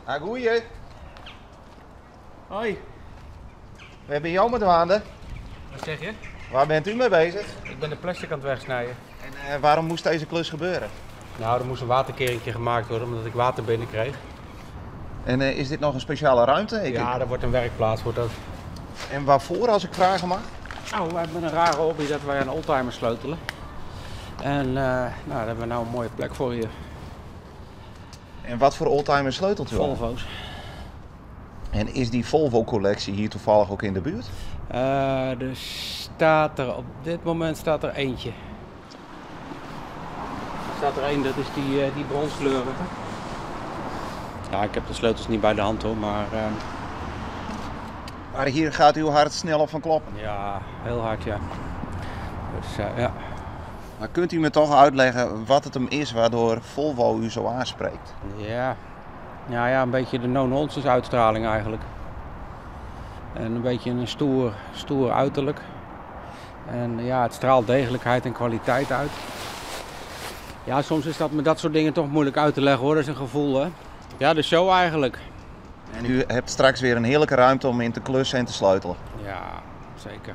Ah, goeie. Hoi. Wêr binne jo mei dwaande? Wat zeg je? Waar bent u mee bezig? Ik ben de plastic aan het wegsnijden. En waarom moest deze klus gebeuren? Nou, er moest een waterkeringje gemaakt worden omdat ik water binnenkreeg. En is dit nog een speciale ruimte? Ja, dat wordt een werkplaats. Wordt dat. En waarvoor, als ik vragen mag? Nou, wij hebben een rare hobby dat wij aan oldtimers sleutelen. En nou, daar hebben we nou een mooie plek voor hier. En wat voor oldtimers sleutelt u al? Volvo's. En is die Volvo-collectie hier toevallig ook in de buurt? Er staat er, op dit moment staat er eentje. Er staat er één, dat is die bronskleurige. Ja, ik heb de sleutels niet bij de hand hoor, maar Maar hier gaat uw hart sneller van kloppen? Ja, heel hard ja. Dus ja. Maar kunt u me toch uitleggen wat het hem is waardoor Volvo u zo aanspreekt? Ja, nou ja, een beetje de no-nonsense uitstraling eigenlijk. En een beetje een stoer uiterlijk. En ja, het straalt degelijkheid en kwaliteit uit. Ja, soms is dat met dat soort dingen toch moeilijk uit te leggen hoor, dat is een gevoel hè. Ja, de show eigenlijk. En u hebt straks weer een heerlijke ruimte om in te klussen en te sleutelen. Ja, zeker.